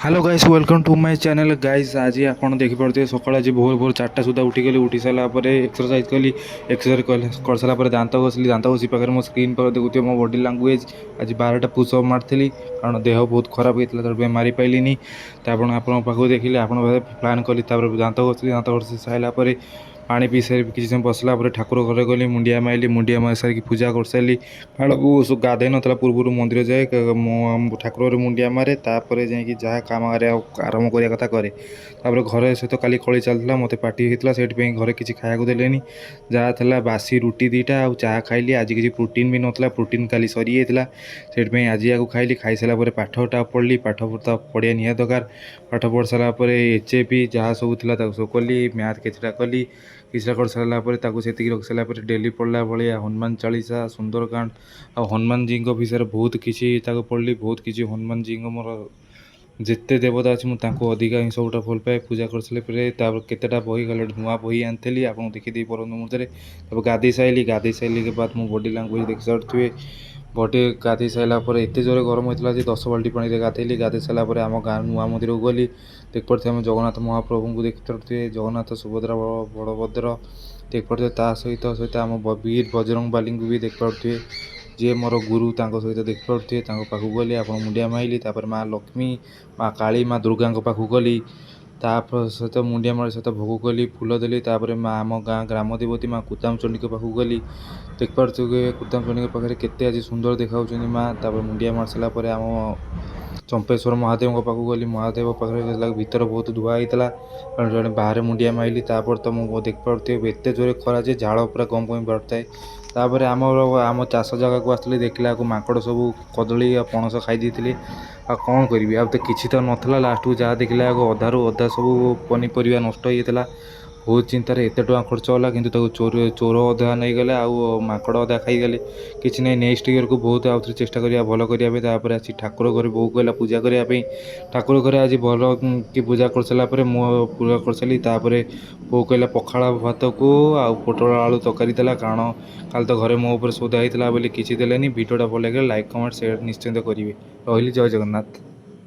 Hello guys, welcome to my channel। Guys, ଆଜି ଆପଣ ଦେଖିପାରୁଥିବେ, ସକାଳେ ଆଜି ଭୋର ଭୋର 4ଟା ସୁଦ୍ଧା ଉଠିଗଲି। ଉଠି ସାରିଲା ପରେ ଏକ୍ସରସାଇଜ୍ କଲି। ଏକ୍ସରସାଇଜ୍ କରିସାରିଲା ପରେ ଦାନ୍ତ ଘଷିଲି। ଦାନ୍ତ ଘଷି ପାଖରେ ମୋ ସ୍କ୍ରିନ୍ ପାଖରେ ଦେଖୁଥିବେ ମୋ ବଡି ଲାଙ୍ଗୁଏଜ୍। ଆଜି 12ଟା ପୁଷଅପ୍ ମାରିଥିଲି, କାରଣ ଦେହ ବହୁତ ଖରାପ ହେଇଥିଲା, ସେଥିପାଇଁ ମାରିପାରିଲିନି। ତ ଆପଣ ଆପଣଙ୍କ ପାଖକୁ ଦେଖିଲେ ଆପଣଙ୍କ ପାଖରେ ପ୍ଲାନ୍ କଲି। ତାପରେ ଦାନ୍ତ ଘଷିଲି। ଦାନ୍ତ ଘଷି ସାରିଲା ପରେ ପାଣି ପିଇ ସାରି କିଛି ସମୟ ବସିଲା ପରେ ଠାକୁର ଘରେ ଗଲି, ମୁଣ୍ଡିଆ ମାରିଲି। ମୁଣ୍ଡିଆ ମାରି ସାରିକି ପୂଜା କରିସାରିଲି, କାରଣ ମୁଁ ଗାଧୋଇ ନଥିଲା ପୂର୍ବରୁ ମନ୍ଦିର ଯାଏ, ମୁଁ ଠାକୁର ଘରେ ମୁଣ୍ଡିଆ ମାରେ, ତାପରେ ଯାଇକି ଯାହା କାମ ଆରମ୍ଭ କରିବା କଥା କରେ। ତାପରେ ଘରେ ସହିତ କାଲି କଳି ଚାଲିଥିଲା, ମୋତେ ପାଟି ହେଇଥିଲା, ସେଇଥିପାଇଁ ଘରେ କିଛି ଖାଇବାକୁ ଦେଲେନି। ଯାହା ଥିଲା ବାସି ରୁଟି 2ଟା ଆଉ ଚାହା ଖାଇଲି। ଆଜି କିଛି ପ୍ରୋଟିନ୍ ବି ନଥିଲା, ପ୍ରୋଟିନ୍ କାଲି ସରିଯାଇଥିଲା, ସେଇଥିପାଇଁ ଆଜି ଆକୁ ଖାଇଲି। ଖାଇସାରିଲା ପରେ ପାଠଟା ପଢ଼ିଲି। ପାଠ ତ ପଢ଼ିବା ନିହାତି ଦରକାର। ପାଠ ପଢ଼ି ସାରିଲା ପରେ HAP ଯାହା ସବୁ ଥିଲା, ତାକୁ ସବୁ କଲି। ମ୍ୟାଥ୍ କିଛିଟା କଲି। କିଛିଟା କରିସାରିଲା ପରେ ତାକୁ ସେତିକି ରଖି ସାରିଲା ପରେ ଡେଲି ପଢ଼ିଲା ଭଳିଆ ହନୁମାନ ଚାଳିଶା, ସୁନ୍ଦରକାଣ୍ଡ ଆଉ ହନୁମାନଜୀଙ୍କ ବିଷୟରେ ବହୁତ କିଛି ତାକୁ ପଢ଼ିଲି। ବହୁତ କିଛି ହନୁମାନଜୀଙ୍କ, ମୋର ଯେତେ ଦେବତା ଅଛି, ମୁଁ ତାଙ୍କୁ ଅଧିକା ହିଁ ସବୁଟା ଭଲ ପାଏ। ପୂଜା କରିସାରିଲା ପରେ ତାପରେ କେତେଟା ବହି ଗଲେ, ନୂଆ ବହି ଆଣିଥିଲି, ଆପଣଙ୍କୁ ଦେଖିଦେଇ ପରନ୍ତ ମୁହୂର୍ତ୍ତରେ। ତାପରେ ଗାଧୋଇ ସାରିଲି। ଗାଧୋଇ ସାରିଲା ବାଦ ମୋ ବଡି ଲାଙ୍ଗୁଏଜ୍ ଦେଖି ସାରୁଥିବେ। ବଡି ଗାଧୋଇ ସାରିଲା ପରେ ଏତେ ଜୋରେ ଗରମ ହେଇଥିଲା ଯେ 10 ବାଲ୍ଟି ପାଣିରେ ଗାଧୋଇଲି। ଗାଧୋଇ ସାରିଲା ପରେ ଆମ ଗାଁ ନୂଆ ମନ୍ଦିରକୁ ଗଲି। ଦେଖିପାରୁଥିବେ, ଆମ ଜଗନ୍ନାଥ ମହାପ୍ରଭୁଙ୍କୁ ଦେଖିପାରୁଥିବେ, ଜଗନ୍ନାଥ, ସୁଭଦ୍ରା, ବଳଭଦ୍ର ଦେଖିପାରୁଥିବେ। ତା ସହିତ ସହିତ ଆମ ବୀର ବଜରଙ୍ଗବାଲିଙ୍କୁ ବି ଦେଖିପାରୁଥିବେ, ଯିଏ ମୋର ଗୁରୁ। ତାଙ୍କ ସହିତ ଦେଖିପାରୁଥିବେ, ତାଙ୍କ ପାଖକୁ ଗଲି, ଆପଣ ମୁଣ୍ଡିଆ ମାରିଲି। ତାପରେ ମା ଲକ୍ଷ୍ମୀ, ମା କାଳୀ, ମା ଦୁର୍ଗାଙ୍କ ପାଖକୁ ଗଲି। ତାପରେ ସହିତ ମୁଣ୍ଡିଆ ମାରି ସହିତ ଭୋଗ କଲି, ଫୁଲ ଦେଲି। ତାପରେ ମା ଆମ ଗାଁ ଗ୍ରାମ ଦେବତୀ ମା କୁତାମଚଣ୍ଡୀଙ୍କ ପାଖକୁ ଗଲି। ଦେଖିପାରୁଥିବେ, କୁତାମଚଣ୍ଡୀଙ୍କ ପାଖରେ କେତେ ଆଜି ସୁନ୍ଦର ଦେଖାଯାଉଛନ୍ତି ମା। ତାପରେ ମୁଣ୍ଡିଆ ମାରି ସାରିଲା ପରେ ଆମ ଚମ୍ପେଶ୍ୱର ମହାଦେବଙ୍କ ପାଖକୁ ଗଲି। ମହାଦେବ ପାଖରେ ଦେଖିଲା ଭିତରେ ବହୁତ ଧୁଆ ହେଇଥିଲା, କାରଣ ଜଣେ ବାହାରେ ମୁଣ୍ଡିଆ ମାରିଲି। ତାପରେ ତ ମୁଁ ଦେଖିପାରୁଥିବେ, ଏତେ ଜୋରେ ଖରା ଯେ ଝାଳ ପୁରା ଗମ ଗମ ବାହାରୁଥାଏ। ତାପରେ ଆମର ଆମ ଚାଷ ଜାଗାକୁ ଆସିଥିଲି, ଦେଖିଲା ବେଳକୁ ମାଙ୍କଡ଼ ସବୁ କଦଳୀ ଆଉ ପଣସ ଖାଇ ଦେଇଥିଲେ। ଆଉ କ'ଣ କରିବି, ଆଉ ତ କିଛି ତ ନଥିଲା। ଲାଷ୍ଟକୁ ଯାହା ଦେଖିଲା ବେଳକୁ ଅଧାରୁ ଅଧା ସବୁ ପନିପରିବା ନଷ୍ଟ ହେଇଯାଇଥିଲା। ବହୁତ ଚିନ୍ତାରେ, ଏତେ ଟଙ୍କା ଖର୍ଚ୍ଚ ହେଲା, କିନ୍ତୁ ତାକୁ ଚୋର ଚୋର ଅଧା ନେଇଗଲେ ଆଉ ମାଙ୍କଡ଼ ଅଧା ଖାଇଗଲେ। କିଛି ନାହିଁ, ନେକ୍ସଟ ଇୟରକୁ ବହୁତ ଆଉ ଥରେ ଚେଷ୍ଟା କରିବା ଭଲ କରିବା ପାଇଁ। ତାପରେ ଆସି ଠାକୁର ଘରେ ବୋଉ କହିଲା ପୂଜା କରିବା ପାଇଁ। ଠାକୁର ଘରେ ଆଜି ଭଲ କି ପୂଜା କରିସାରିଲା ପରେ, ମୁଁ ପୂଜା କରିସାରିଲି। ତାପରେ ବୋଉ କହିଲା ପଖାଳ ଭାତକୁ ଆଉ ପୋଟଳ ଆଳୁ ତରକାରୀ ଦେଲା, କାରଣ କାଲି ତ ଘରେ ମୋ ଉପରେ ସୋଦା ହେଇଥିଲା ବୋଲି କିଛି ଦେଲେନି। ଭିଡ଼ିଓଟା ଭଲ ଲାଗିଲେ ଲାଇକ୍, କମେଣ୍ଟ, ସେୟାର ନିଶ୍ଚିନ୍ତ କରିବେ। ରହିଲି, ଜୟ ଜଗନ୍ନାଥ।